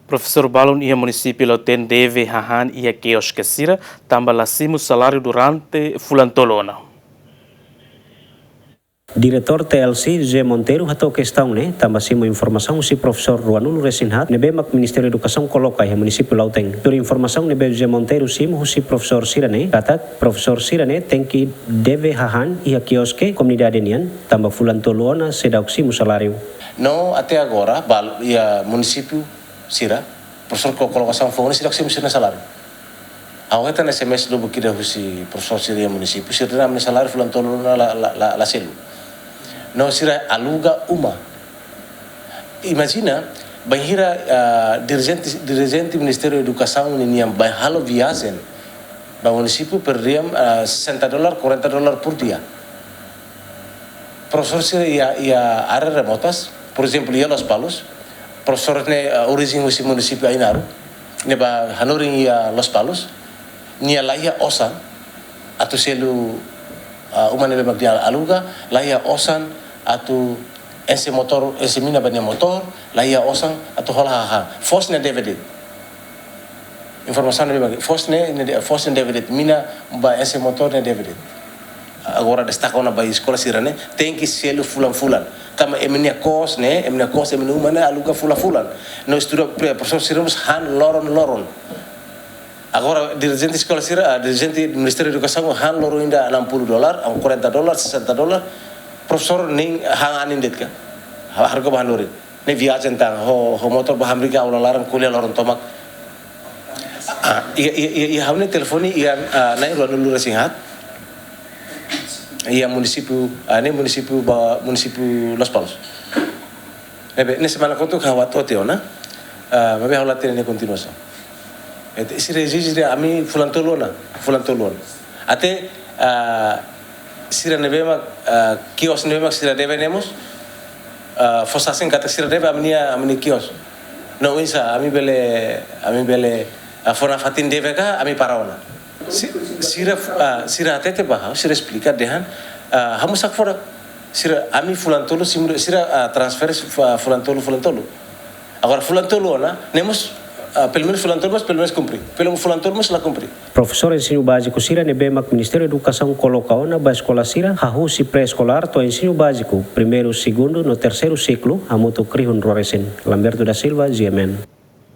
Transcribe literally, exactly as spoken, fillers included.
Profesór balun iha munisípiu Lautém deve hahán iha kioske sira, tanba la simu saláriu durante fulan tolu ona. Diretór T L C, José Monteiro, hato'o kestaun ne'e tanba simu informasaun husi profesór ruanulu resin haat ne'ebé mak Ministériu Edukasaun koloka iha munisípiu Lautém. Tuir informasaun ne'ebé José Monteiro simu husi profesór sira-ne'e, katak profesór sira-ne'e tenke deve hahán iha kioske komunidade nian, tanba fulan tolu ona seidauk simu saláriu. No até agora, bal-, iha munisípiu sira, profesór ho kolokasaun foun ne'e seidauk simu sira-nia saláriu. Ha'u hetan S M S lubuk ida husi profesór sira iha munisípiu, sira dehan ami-nia saláriu fulan tolu ona la, la, la, la selu. No sira aluga uma. Imajina, bainhira, ah, dirijente, dirijente Ministériu Edukasaun ninian bá halo viajen ba munisípiu per diem, ah, sessenta dólar, quarenta dólar por dia. Profesór sira iha, iha área remotas, por ezemplu, iha Lospalos, profesór ne'e, ah, orijen husi munisípiu Ainaro, ne'e bá hanorin iha Lospalos, nia la iha osan atu selu, ah, uma ne'ebé mak nia aluga, la iha osan atu enxe motór, enxe mina ba nia motór, la iha osan atu hola hahán. Foos ne'e deve de'it. Informasaun ne'ebé mak, foos ne'e, ne'e de-, foos ne'e deve de'it, mina ba enxe motór ne'e deve de'it. Agora destaka ona ba eskola sira-ne'e, tenke selu fulan-fulan. Tanba ema nia kos ne'e, ema nia kos, ema nia uma ne'e aluga fulan-fulan. No estuda pre-, profesór sira mós han loron-loron. Agora dirijente eskola sira, ah, dirijente Ministériu Edukasaun han loron ida enam puluh dólar, ah, quarenta dólar, sessenta dólar. Profesór nein han anin de'it ka. Ha-, harga bá hanorin. Ne'e viajen tan, ho, ho motór bá hamriik aula laran, ko'alia loron tomak. Ah, iha, iha, iha, iha ha'u-nia telefone iha, ah, na'in ruanulu resin haat. Iha munisípiu, ah, ne'e munisípiu ba, munisípiu Lospalos. Ne'ebé, ne'e semana kotuk ha'u atu tiha ona, ah, maibé ha'u la hatene nia kontinuasaun. Entaun, sira ezije dehan ami fulan tolu ona, fulan tolu ona. Até, ah, sira ne'ebé mak, ah, kios ne'ebé mak sira deve ne'e mós, ah, fó sasin katak sira deve ami-nia, ami-nia kios. No oinsá, ami bele, ami bele, ah, fó nafatin deve ka, ami para ona. Si-, sira, ah, sira hatete ba ha'u, sira esplika dehan, ah, ha'u mós hakfodak. Sira, ami fulan tolu simu, sira, ah, transfere fu-, ah, fulan tolu, fulan tolu. Agora fulan tolu ona, ne'e mós, ah, pelumenus fulan tolu mós, pelumenus kumpre. Pelu fulan tolu mós la kumpre. Profesór ensinu báziku sira ne'ebé mak Ministériu Edukasaun koloka ona ba eskola sira, hahú husi pré-eskolár to'o ensinu báziku, primeiru, segundu no terseiru siklu, hamutuk rihun rua resin. Lamberto da Silva, G M N.